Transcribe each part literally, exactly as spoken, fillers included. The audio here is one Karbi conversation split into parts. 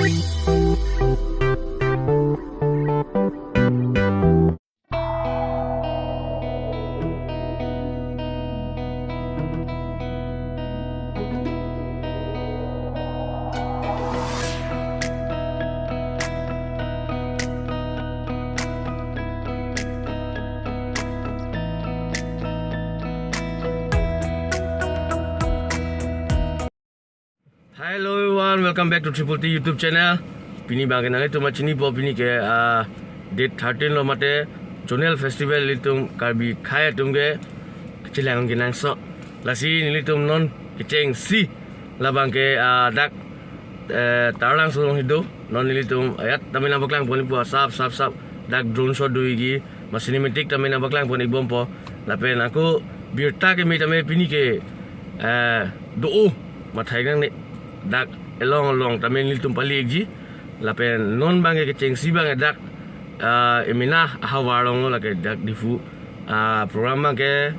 Hi, hello everyone, welcome back to Triple T YouTube channel. Pini abangke nanglitum chinipo, pini ke, ah, date thirteen lo mate Zonal Festival ilitum Karbi akhei atum ke chelang kenangsot. Lasi nelitum non kechengsi labangke, ah, dak, eh, Taralangso along hido. Non nelitum ajat tame nangpaklang ponpo, sap sap sap, dak drone shot doji, ma cinematic tame nangpaklang pon-ikbompo. Lapen ako birta keme tame pini ke, eh, do-o mathai nangne, dak along along tame nelitum pali-ikji. Lapen non abangke kechengsi abangke dak, eh, emena ahavar along lo, lake dak Diphu, ah, program abangke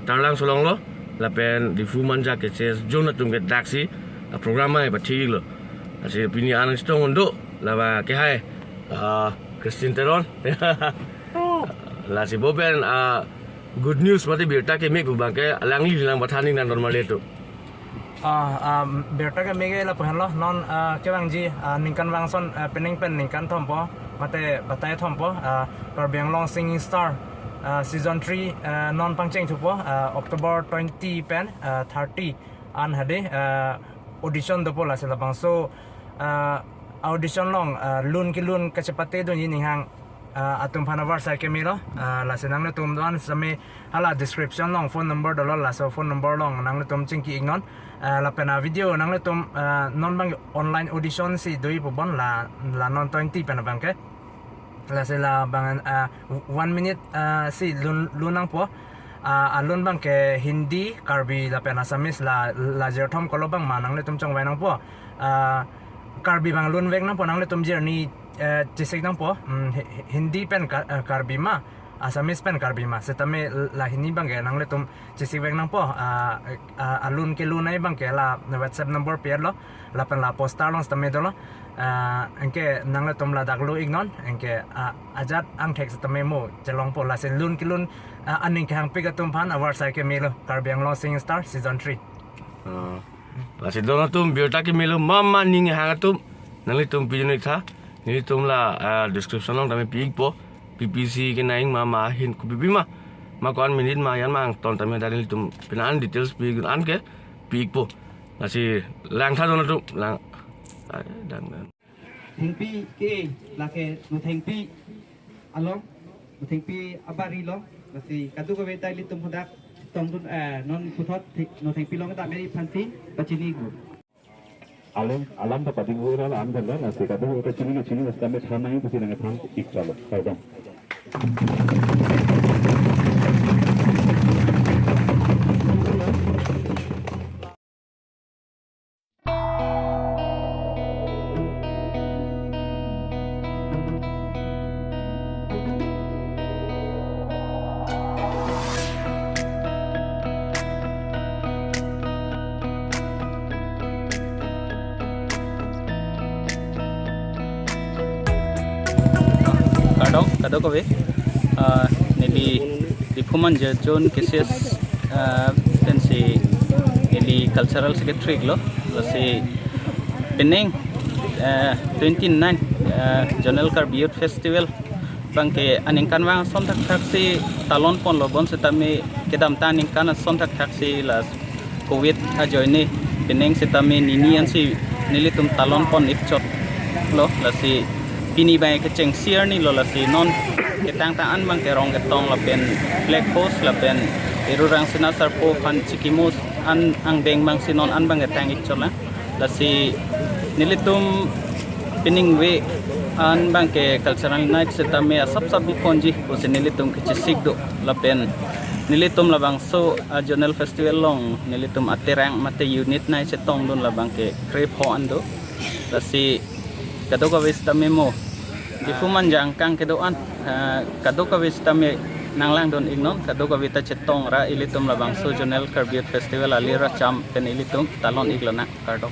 Taralangso along lo. Lapen Diphu Manja K C S Zone atum ke daksi, ah, program abangke pathi-iklo. Lasi pini an chetong un-e do, laba ke hai, ah, Christine Teron. Lasi bo pen, ah, good news mate birta keme pu abangke alangli nangpathan-ik nang don male tu. Ah, ah, birta keme ke lapu henlo, non, ah, kevangji, ah, ningkan vangson, ah, penang pen ningkan thompo, mate batai thompo, ah, Karbi Anglong Singing Star, ah, season three, ah, non pangcheng thupo, ah, October twenty pen, ah, thirty an hadi, ah, audition dopo. Lasi labangso, ah, audition along, ah, lun kelun kachepate dunji ninghang, ah, atum aphan avarsai kemelo. Ah, lasi nanglitum do-an sitame hala description along phone number dolo, laso phone number along nanglitum chingki-iknon. Ah, lapen avideo nanglitum, ah, non abang online audition si doji pu bon la, la non twenty pen abangke. Lasi labang, ah, one minute, ah, si lun, lun nangpo. Ah, alun abangke Hindi, Karbi lapen Assamese la, la jirthom kolo abang ma nanglitum chongvai nangpo. Ah, Karbi abang lunvek nangpo, nanglitum jirni, eh, chesik nangpo. Hmm, Hi-, Hi-, Hindi pen Ka-, eh, Karbi ma, Assamese pen Karbi ma, sitame la hini abangke nanglitum chesikvek nangpo. Ah, ah, alun kelun ai abangke la WhatsApp number pi-etlo, lapen la poster along sitame dolo. Ah, anke nanglitum ladak lo-iknon, anke, ah, ajat angthek sitame mo chelongpo. Lasi lun kelun, ah, aning kehangpik atum aphan avarsai kemelo, Karbi Anglong Singing Star season three. Ah, lasi don atum birta kemelo, mama ning hang atum, nanglitum pidun-iktha. Nelitum la, ah, description along tame pi-ikpo. P P C kenang ma, ma ahin kopi pi ma, ma ko-an minute ma, yan ma angton tame dak nelitum pini an details pi-ikdun an ke pi-ikpo. Lasi langtha don atum, lang. Ai, dang, dang. Thengpi ke, lake Nothengpi along, Nothengpi abari along. Lasi kadokave ta ilitum hadak chetongdun, eh, non puthot Nothengpi along ta meri aphansi pachini gu. Alam, alam ta pading ura la am dan la, lasi kadokave ta chini chini, lasi kami thanai pusi nangthan-ik chalo. Kardom. Kardom kadokave, ah, neli Diphu Manja Zone K C S, ah, pensi neli cultural secretary lo, lasi penang, ah, twenty-nine, ah, Zonal Karbi Youth Festival abangke aningkanvang ason thakthak si talon ponlo, bonsitame kedamtang aningkan ason thakthak si la covid ajoine penang sitame nini ansi nelitum talon pon-ik chotlo, lasi pini abang kechengsi arni lo, lasi non ketang ta an abangke rong ketong lapen flag hoist lapen Eru Rangsina Sarpo aphan chikimo an angdeng abangsi non an abangke tang-ik chotlo. Lasi nelitum penang ave an abangke cultural night sitame asap sap biponji pusi nelitum kechesik do, lapen nelitum labangso, ah, Zonal Festival along nelitum aterang mate unit nai chetongdun labangke krepho an do. Lasi kadokave sitame mo, Diphu Manja angkang kedo-an, ah, kadokave sitame nanglangdun-iknon, kadokave ta chetong ra ilitum labangso Zonal Karbi Youth Festival alir acham pen ilitum talon-ik lonang. Kardom.